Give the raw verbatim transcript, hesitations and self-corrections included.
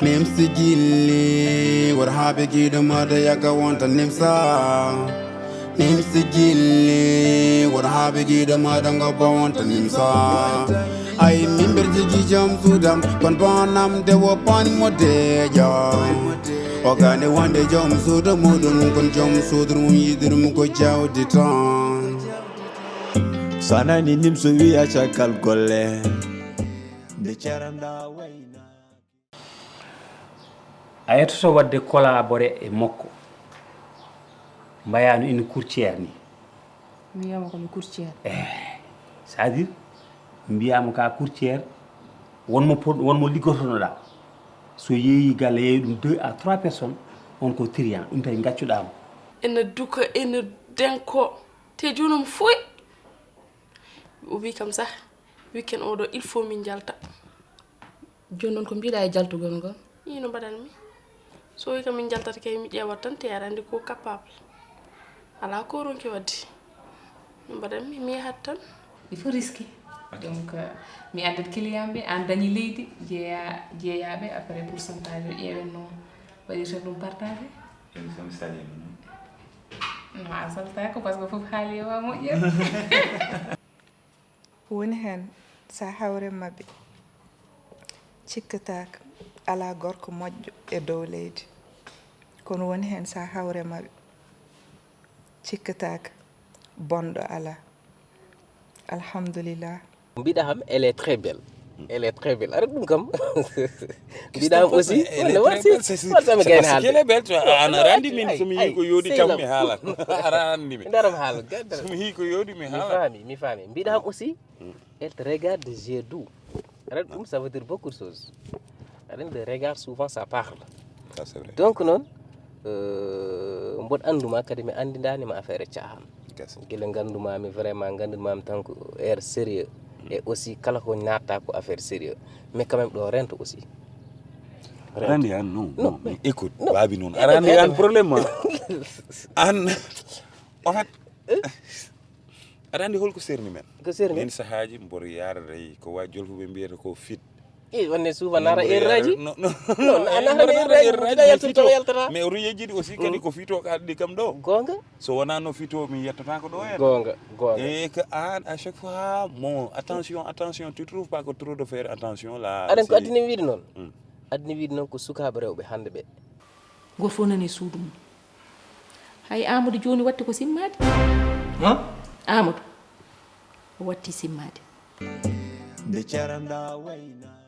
Nimsi gilli, wor haaɓe giɗo maɗa yaka wonta nimsa. Nimsi gilli, wor haaɓe giɗo maɗa ngo ba wonta nimsa. Ay mimber jigi jom sudam, kon bonam de wo pan mo deja. O gane wonde jom suudu muɗum, kon jom suudu mum yiɗirum ko jawdi tan. So a nani nimso wiya caggal golle, nde caranda wayna. A yettoto waɗde collaboré e makko, mbayaa no ene courtière ni. Mi wiyama ko mi courtière. Eh, c'est à dire, mbiyaama ka courtière, wonmo pod- wonmo liggotonoɗaa, so yeeyi galle yeeyi ɗum deux à trois personnes, on ko triant ɗum tawi gaccuɗaama. Ene duka, ene denko, te jooni omo fuuy. O wi kam sah, weekend oɗo il faut min jalta. Jooni noon ko mbiɗa e jaltugol ngol? Ino mbaɗanmi? So wi kam min jaltata kay mi ƴeewat tan te aɗa anndi ko capable. Alaa ko ronki waɗde. No mbaɗanmi? Mi yahat tan. Il faut risque. Donc, euh, mi addat client ɓe, an dañi leydi, jeeya jeeyaɓe, après pourcentage o ƴeewen no waɗirten ɗum partagé. Émission mi salima noon. No a saltako parce que fof haali e wa moƴƴere. Woni heen so a hawre maɓɓe, cikkataaka alaa gorko moƴƴo e dow leydi, kono woni heen so a hawre maɓɓe, cikkataaka bonɗo alaa. Alhamdulillah. Mbiɗa ham elle est très belle. Elle est très belle. Aɗa ɗum kam. Mbiɗa ham aussi wonno warsi. Warsi mi gayna haalde. Kele bel to an aɗa anndi min somi yii ko yooɗi kam mi haalan. Aɗa anndi min. Daram haala. Somi yii ko yooɗi mi Mi haalan. faami, mi faami. Mbiɗa ham aussi elle te regarde des yeux doux. Aɗa ɗum ça veut dire beaucoup de choses. Aɗa anndi regarde souvent ça parle. Ça c'est vrai. Donc noon euh, mboɗo annduma kadi mi anndidaanima affaire e caahan. Gasi. Gila nganndumaami vraiment nganndumaami tan ko air sérieux. Et aussi kala ko natta ko affaire sérieux. Mais quand même ɗo rento aussi. Aɗa anndi an non non mais écoute Non. Baabi noon aɗa anndi an problème ma an en fait aɗa anndi holko serni men? Ko serni? Min sahaaji mboɗo yaarata e ko wa jolfuɓe mbiyata ko fit. I wonde souvent nara erraji. Non non. Non a nahana erraji mo jiɗa yaltude tawa yaltata. Mais oto yejjidi aussi kadi ko fito ka addi kam ɗo. Goonga. So wonano fito mi yettata ko ɗo en. Goonga goonga. Et que an à chaque fois bon attention attention tu trouves pas que trop de faire attention là. Aɗa anndi ko addini wiide noon. Addini wiide noon ko sukaaɓe rewɓe hannde ɓe. Gooto fof nani e suudu mum. Hay Amadou jooni watti ko simmaade. Amadou o watti simmaade. Nde caranda wayna.